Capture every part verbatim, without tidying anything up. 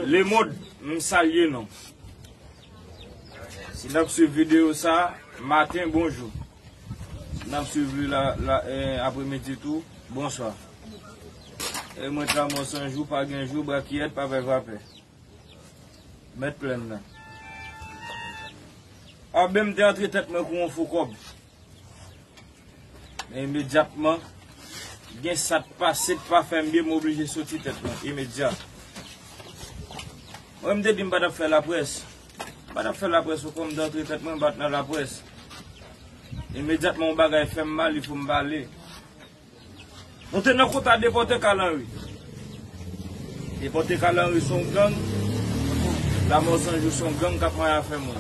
Lemonn, m salye nou. Si n ap swiv videyo sa, maten, bonjou. Si n ap swiv li la, la, eh, apremidi tou, bonswa. E mwen, Lanmò San Jou, pa gen jou, brakiyèt, pa fè vapè. Mèt plèn nan. Anben, m te antre tèt mwen kou yon fo kòb. Men imedyatman, gen sa t pase k pa fè m byen, m oblije soti tèt mwen, imedya. Mwen, m te di m pa t ap fè laprès. M pa t ap fè laprès, ou konn m t antre tèt mwen, m pa t nan laprès. Imedyatman, yon bagay fè m mal, il fò m pale. Nou te nan kota depòte Kalanri. Depòte Kalanri se yon gang. Lanmò San Jou se yon gang k ap manyen afè moun.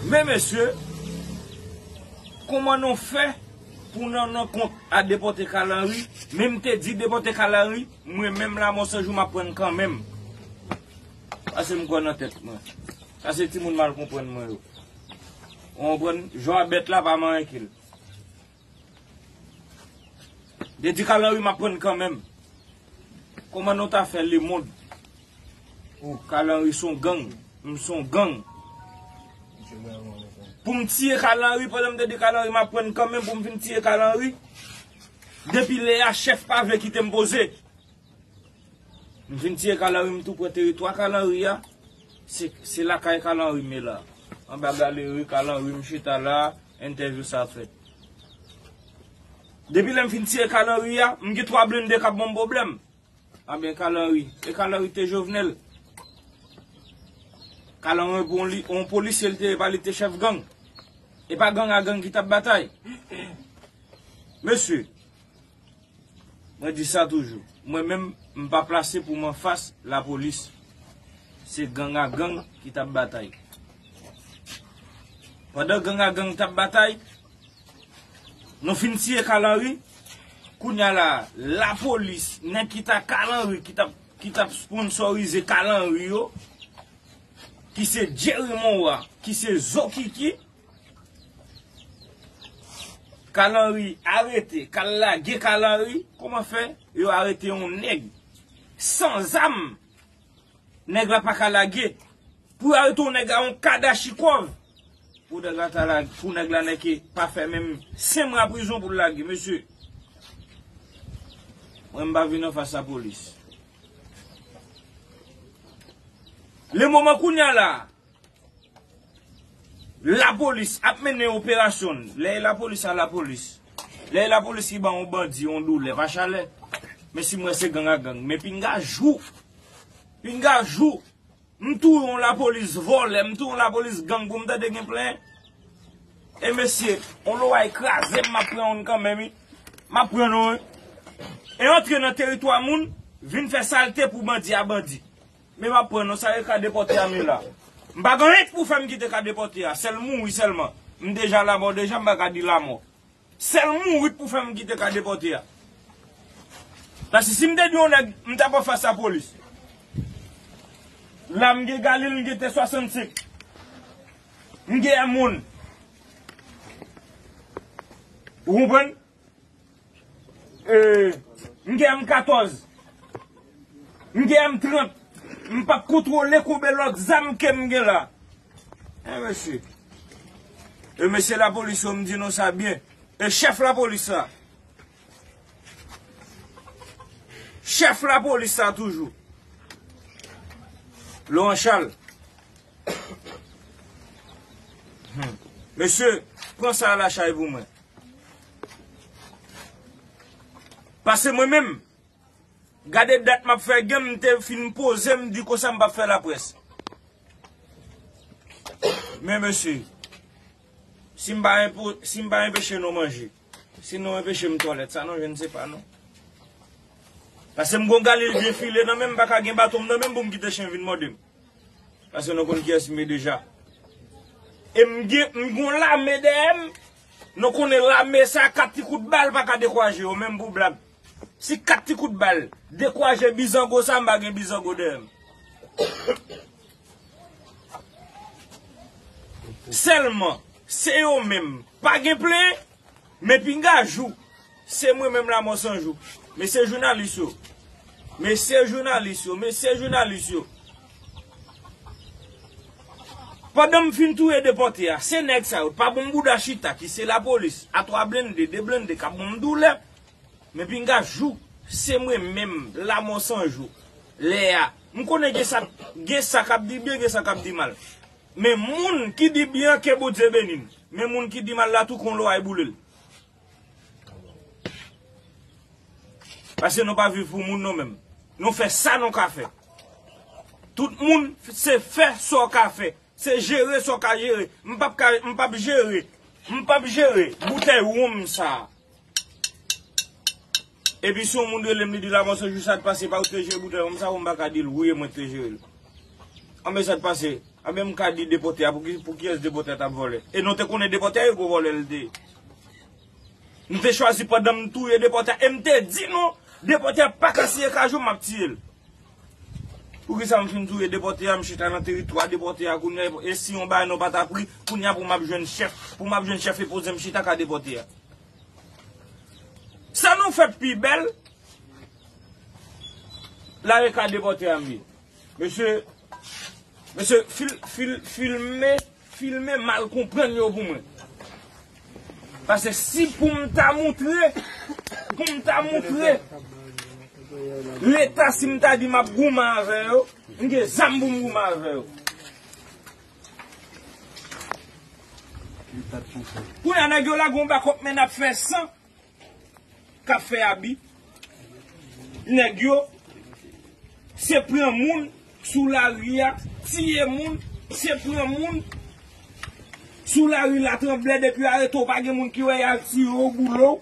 Men mesye, kòman nou fè pou nan, nan kont a depòte Kalanri? Men m te di depòte Kalanri, mwen menm Lanmò San Jou m ap pran kanmenm. Pase m kwè nan tèt mwen. Sa se timoun mal konprann mwen yo. Ou konprann? Jwa bèt la pa manyen ke l. Te di Kalanri m ap pran kanmenm. Kòman nou ta fè lemonn? Ou Kalanri se yon gang, m se yon gang. Pou m tiye Kalanri, pandan m te di Kalanri m ap pran kanmenm, pou m fin tiye Kalanri. Depi lè a, chèf pa vle kite m poze. M fin tiye Kalanri, m tou pran teritwa Kalanri a. Se, se lakay Kalanri m ye la. Anba galeri Kalanri, m chita la, entèvyou sa fèt. Depi lè m fin tiye Kalanri a, m gen twa blende k ap ban m pwoblèm. Anben Kalanri, e Kalanri te Jovenel. Kalanri pou yon li, yon polisye l te ye, pa li te chèf gang. E pa gang a gang ki t ap batay. Mesye, mwen di sa toujou. Mwen menm, m pa plase pou m anfas lapolis. Se gang a gang ki t ap batay. Pandan gang a gang t ap batay, nou fin tiye Kalanri. Kounye a la, lapolis, nèg ki ta Kalanri, ki t ap, ki t ap sponsorize Kalanri yo, ki se Jerry Monwa, ki se Zokiki, Kalanri arete, k al lage Kalanri, kòman fè yo arete yon nèg san zam, nèg la pa ka lage? Pou yo arete yon nèg a yon kadachikòv, pou nèg la ta lage, pou nèg la nèke pa fè menm senk mwa prizon pou l lage, mesye. Mwen m pa vin anfas lapolis. Le moman kounye a la, lapolis ap mennen operasyon l. Lè e lapolis a lapolis. Lè e lapolis ki ban yon bandi yon doulè, pa chalè. Men si m wè se gang a gang. Men pinga jou. Pinga jou. M touye yon lapolis vòlè, m touye yon lapolis gang pou m tande gen plenyen. E mesye, yon loway kraze m, m ap pran youn kanmenm, wi. M ap pran nou, wi. E antre nan teritwa moun, vin fè salte pou bandi a bandi. Men m ap pran nou, sa e ka depòte a m ye la. M pa gen anyen k pou fè m kite ka depòte a, sèl mouri sèlman. M deja lamò deja, m pa ka di lamò. Sèl mouri k pou fè m kite ka depòte a. Paske si m te di yon nèg, m t ap anfas lapolis. La m gen Galil, m gen T swasannsenk. M gen M yon. Ou konprann? E, m gen M katòz. M gen M trant. M p ap kontwole konbe lòt zam ke m gen la. E mesye. E mesye lapolis yo, m di nou sa byen. E chèf lapolis la. Chèf lapolis la toujou. Laurent Charles. Hmm. Mesye, pran sa a lachay pou mwen. Paske mwen menm, gade dat m ap fè gen, m te fin poze, m di konsa m p ap fè laprès. Men mesye, si m pa enpo-, si m pa enpeche nou manje, si nou enpeche m twalèt, sa nou jwenn se pa nou. Paske m gon Galil byen file nan men m, m pa ka gen baton m nan men m pou m kite chen vin mòde m. Paske nou konn kiyès m ye deja. E m gen, m gon lame dèyè m. Nou konnen lame sa, kat ti kout bal pa ka dekouraje yo, menm pou blag. Si kat ti kout bal dekouraje bizango sa, m pa gen bizango dèyè m. Sèlman, se yo menm. Pa gen plenyen, men pinga jou. Se mwen menm Lanmò San Jou. Mesye jounalis yo. Mesye jounalis yo, mesye jounalis yo. Pandan m fin touye depòte a, se nèg sa yo, pa bon bouda chita ki se lapolis, a twa blende, de blende, k ap ban m doulè. Men pinga jou, se mwen menm, lamò san jou. Lè a, m konnen gen sa, gen sa k ap di byen, gen sa k ap di mal. Men moun ki di byen an, ke Bondye beni n. Men moun ki di mal la, tou kon lwa e boule l. Paske nou pa viv pou moun nou menm. Nou fè sa nou ka fè. Tout moun se fè sa w ka fè. Se jere sa w ka jere. M p ap ka, m p ap jere. M p ap jere boutèy wonm sa. Epi si yon moun rele m, li di, "Lamò san jou, sa t pase, pa ou te jere boutèy wonm sa?" Ou m pa ka di l wi, e mwen k te jere l. Anben sa t pase. Anben m ka di depòte a, pou ki, pou kiyès depòte a t ap vòlè? E nou te konnen depòte a, e gwo vòlè l te ye. Nou te chwazi pandan m touye depòte a, e m te di nou, depòte a pa ka siye kajou, m ap tiye l. Poukisa m fin touye depòte a, m chita nan teritwa depòte a kounye a, e si yon bagay nou pa ta pri, kounye a pou m ap jwenn chèf, pou m ap jwenn chèf e poze m chita ka depòte a. Sa nou fè pi bèl, la e ka depòte a m ye. Mesye, mesye, fil, fil, filme, filme mal konprann yo pou mwen. Paske si pou m ta moutre, pou m ta moutre Leta, si m ta di m ap goumen avè yo, m gen zam pou m goumen avè yo. Kounye a, nèg yo lage yon bakòp, men n ap fè san, k ap fè abi. Nèg yo, se pran moun sou lari a, tiye moun, se pran moun sou lari Latranblè, depi arete w, pa gen moun ki wè y al tiye w, boule w.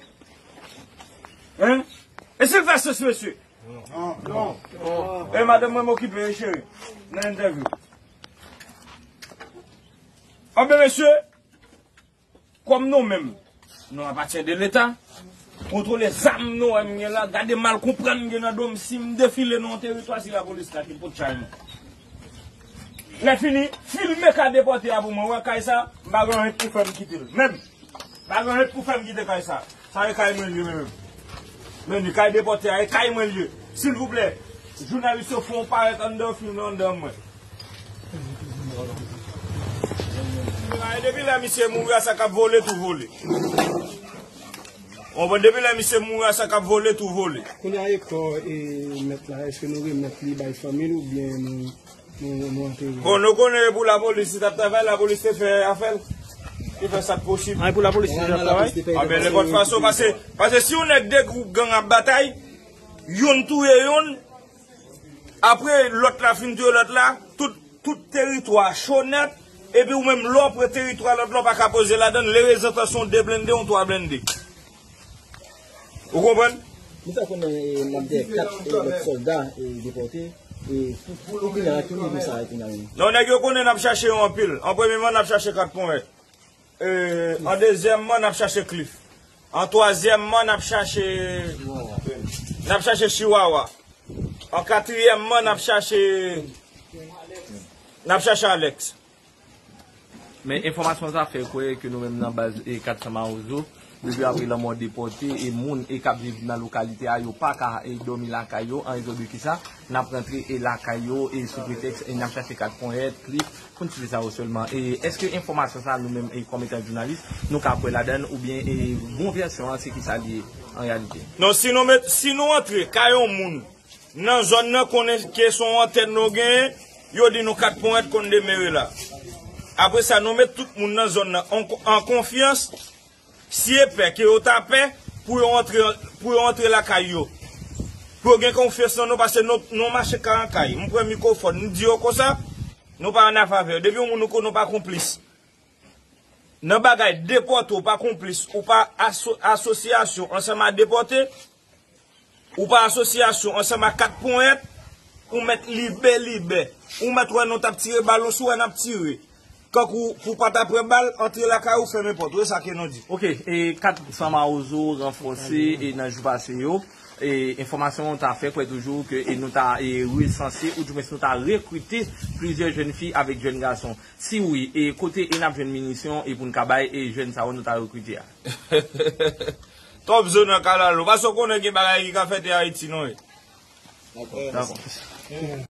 Hein? E si l fè sans, mesye? Non. Non. E madanm mwen m okipe, wi, cheri, nan entèvyou. Anben, mesye, kòm nou menm, nou apatyen de Leta, kontwole zam nou wè m gen la, gade mal konprann m gen nan do m, si m defile nan yon teritwa, si lapolis la ki pot chay mwen. Lè fini, filme ka depòte a pou mwen, wè kay sa, m pa gen anyen pou fè m kite l. Menm, pa gen anyen pou fè m kite kay sa. Sa e kay mwen l ye menm. Men ni kay depòte a, e kay mwen l ye. Silvouplè, jounalis yo fè yon parèt anndan fim nan anndan mwen. E depi lè misye mouri a, sa k ap vole tou vole. Ou konprann? Depi lè misye mouri a, sa k ap vole tou vole. Kounye a, e kò, e, mèt la, èske nou remèt li bay fanmi l oubyen nou, nou, nou antere l? Bon, nou konnen e pou lapolis li t ap travay, lapolis te fè afè l. Te fè sa k posib. Ah, e pou lapolis li t ap travay? Ah, ben, nenpòt fason, paske, paske si yon nèg de gwoup gang ap batay, youn touye youn, apre lòt la fin touye lòt la, tout, tout teritwa cho nèt, epi ou menm lè w pran teritwa lòt la, w pa ka poze ladan l, lerezantan se yon de blende, yon twa blende. Ou konprann? Nou fè konnen, e, n ap dèyè kat, e, lòt sòlda, e, depòte, e, pou, pou kounye a, ki nivo sa a te nan menm? Non, nèg yo konnen n ap chache yo anpil. An premyeman, n ap chache kat ponyèt. E, an dezyèmman, n ap chache Cliff. An twazyèmman, n ap chache, n ap chache Chihuahua. An katriyèmman, n ap chache, n ap chache Alex. Men enfòmasyon sa fè kwè ke nou menm nan baz, e, kat san Mawozo, depi apre lanmò depòte, e moun, e, k ap viv nan lokalite a, yo pa ka, e, dòmi lakay yo, an rezon de kisa, n ap rantre, e, lakay yo, e, sou pretèks, e, n ap chache kat ponyèt, Cliff, konn site sa yo sèlman. E èske enfòmasyon sa a nou menm, e, kòm etan jounalis, nou ka kwè ladan l oubyen, e, bon vèsyon an se kisa li ye an reyalite? Non, si nou met, si nou antre kay yon moun, nan zòn nan konnen ke se yon antèn nou genyen, yo di nou kat ponyèt konn demere la. Apre sa, nou met tout moun nan zòn nan an, an konfyans, si e pè ke yo ta pè pou yo antre, pou yo antre lakay yo. Pou yo gen konfyans nan nou, paske nou, nou mache kay an kay. M pran mikwofòn, m di yo konsa, nou pa an afè avè yo. Depi yon moun ou konnen w pa konplis nan bagay depòte, w pa konplis, ou pa aso-, asosyasyon ansanm a depòte, ou pa asosyasyon ansanm a kat ponyèt, ou mèt libè, libè. Ou mèt wè nou t ap tire bal, ou si w wè n ap tire. Kankou pou w pa ta pran bal, antre lakay ou, fèmen pòt ou. E sa ke nou di. Ok, e kat san Mawozo ranfòse, e nan jou pase yo, e enfòmasyon ta fè kwè toujou ke, e nou ta, e resanse, oudimwens nou ta rekrite plizyè jèn fi avèk jèn gason. Si wi, e kote e n ap jwenn minisyon e pou n ka bay e jèn sa yo nou ta rekrite a? Twòp zo nan kalalou. Paske w konnen gen bagay ki ka fèt e Ayiti non e. Dakò. Dakò.